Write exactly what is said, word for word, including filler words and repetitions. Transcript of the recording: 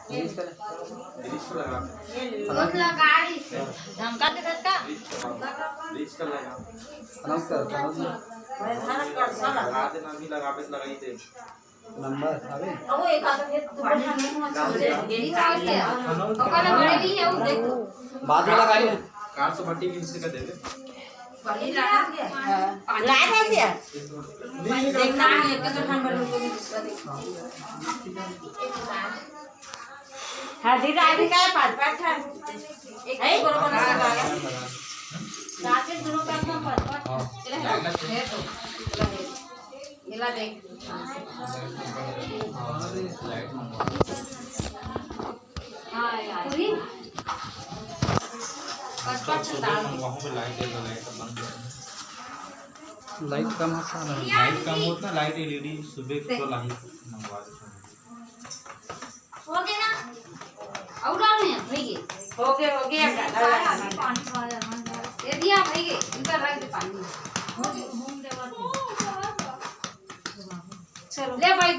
Bleach कर, bleach कर लगा। धमका के धक्का। Bleach कर लगा। Announce कर, announce कर। लगा देना, अभी लगावे तो लगाई दे। नंबर आवे? ओकर बड़े भी है, वो देखो। बाद में लगाई। कार से बटी भी उससे कर देवे। लाए थे क्या? देखना है, एक तो ठंड भर में कोई दूसरा देखो। हल्दी डाल के क्या पाँच पाँच है? एक एक बरोबर से डाला। रात में दोनों का एकदम पाँच पाँच। हाँ। चले ना? है तो। ये ला देख। हाँ यार। पूरी? पाँच पाँच डाल। वहाँ पे लाइट है, तो लाइट बंद कर। लाइट कम होता ना। लाइट कम होता, लाइट एलईडी सुबह को लाइट मंगवा देता। हो गया ना? और डालो यहाँ, भैया। हो गया, हो गया, अब डालो। ये दिया भैया, इनका रख दे पानी। चलो। ले भाई।